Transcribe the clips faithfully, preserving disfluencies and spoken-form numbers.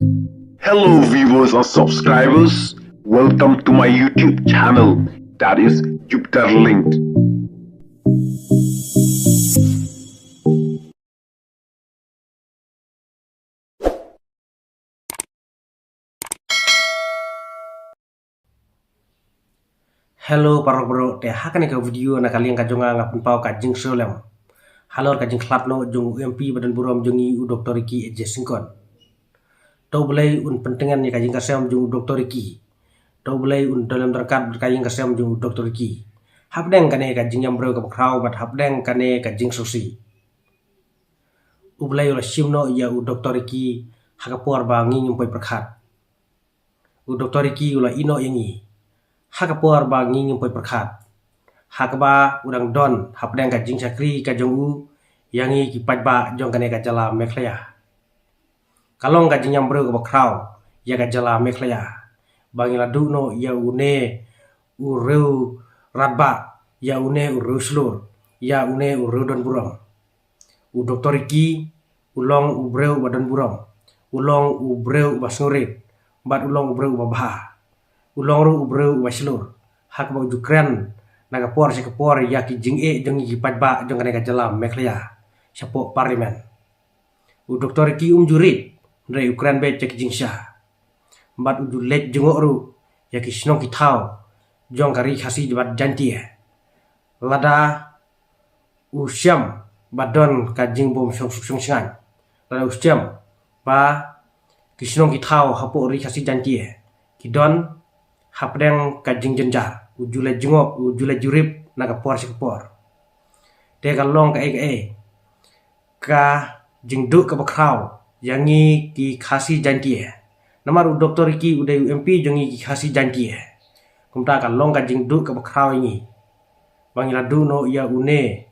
Hello, viewers and subscribers. Welcome to my YouTube channel, that is Jupiter Linked. Hello, paralok baroh, te ha kane ka video na ka liang ka jong nga nga pynpaw ka jingsngewlem halor ka jingkhlad noh jong u M P ba don burom jong ngi, u Doctor Ricky A J Syngkon. To U Blei un pyntngen ïa ka ïing ka sem jong u Doctor Ricky. To U Blei un don lem ryngkat bad ka ïing ka sem jong u Doctor Ricky hapdeng kane ka jingïam briew kaba khraw bad hapdeng kane ka jingsngewsih. U Blei u la shim noh ïa u Doctor Ricky ha ka por ba ngi ngim poi pyrkhat. U Doctor Ricky u la ïehnoh ïa ngi ha ka por ba ngi ngim poi pyrkhat, ha kaba u dang don hapdeng ka jingshakri ka jong u ïa ngi ki paidbah jong kane ka jylla Meghalaya. Ka long ka jingïam briew kaba khraw ïa ka jylla Meghalaya ba ngi la duh noh ïa une u riew radbah, ïa une u riew shlur, ïa une u riew don burom. U Doctor Ricky u long u briew uba don burom, u long u briew uba sngewrit bad u long u briew uba bha. U long ruh u briew uba shlur ha kaba u ju kren na ka por sha ka por ïa ki jingeh jong ngi ki paidbah jong kane ka jylla Meghalaya shapoh Parliament. U Doctor Ricky um ju rit, hynrei u kren beit ïa ki jingshisha bad u ju leit jngoh ruh ïa ki shnong ki thaw jong ka Ri Khasi bad Jaiñtia. Lada u shem ba don ka jingbym shong suk shong shngaiñ, lada u shem ba ki shnong ki thaw hapoh Ri Khasi Jaiñtia ki don hapdeng ka jingjynjar, u ju leit jngoh, u ju leit jurip na ka por sha ka por. Te ka long kaei kaei ka jingduh kaba khraw ïa ngi ki Khasi Jaiñtia. Namar u Doctor Ricky u dei u M P jong ngi ki Khasi Jaiñtia. Kumta ka long ka jingduh kaba khraw ïa ngi ba ngi la duh noh ïa une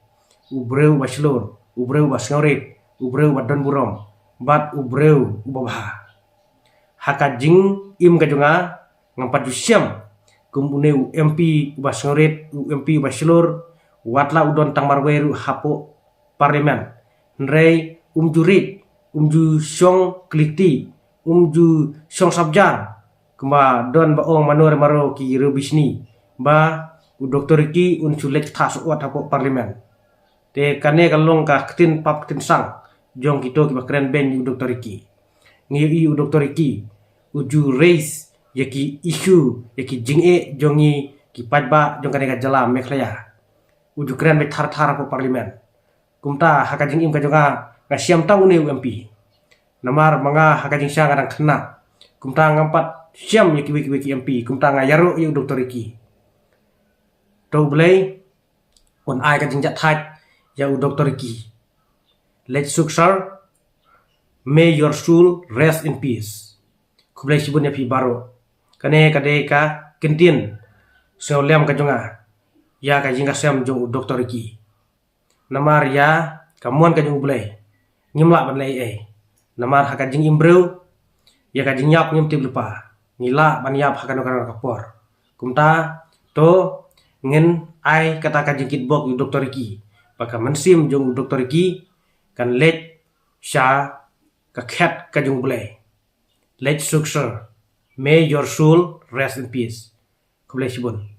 u briew uba shlur, u briew uba sngewrit, u briew uba don burom bad u briew uba bha. Ha ka jingim ka jong nga, ngam pat ju shem kum une u M P uba sngewrit, u M P uba shlur, wat la u don tang marwei ruh hapoh Parliament. Hynrei um ju rit, um ju shong klikti, um ju shong sabjar kumba don ba ong mano re maro ki riew bishni ba u Doctor Ricky un shu leit kthah shuh wat hapoh Parliament. Te kane ka long ka ktien pap ktien sang jong kito kiba kren beiñ ïa u Doctor Ricky. Ngi ïohi u Doctor Ricky u ju raise ïa ki issue, ïa ki jingeh jong ngi ki paidbah jong kane ka jylla Meghalaya. U ju kren beit thar thar hapoh Parliament. Kumta ha ka jingim ka jong nga, nga shem tang une u M P. Namar ma nga ha ka jingshisha nga dang khynnah. Kumta ngam pat shem ïa kiwei kiwei ki M P, kumta nga ïaroh ïa u Doctor Ricky. To U Blei un ai ka jingjahthait ïa u Doctor Ricky. Leit suk sir, may your soul rest in peace. Khublei shibun ïa phi baroh. Kane ka dei ka kyntien sngewlem ka jong nga ïa ka ïing ka sem jong u Doctor Ricky. Namar ïa ka mon ka jong U Blei ngim lah ban leh ei ei. Namar ha ka jingim briew, ïa ka jingïap ngim tip lypa, ngi lah ban ïap ha kano kano ka por. Kumta to ngin ai kata ka jingkitbok ïa u Doctor Ricky ba ka mynsiem jong u Doctor Ricky kan leit sha ka khet ka jong U Blei. Leit suk sir, may your soul rest in peace. Khublei shibun.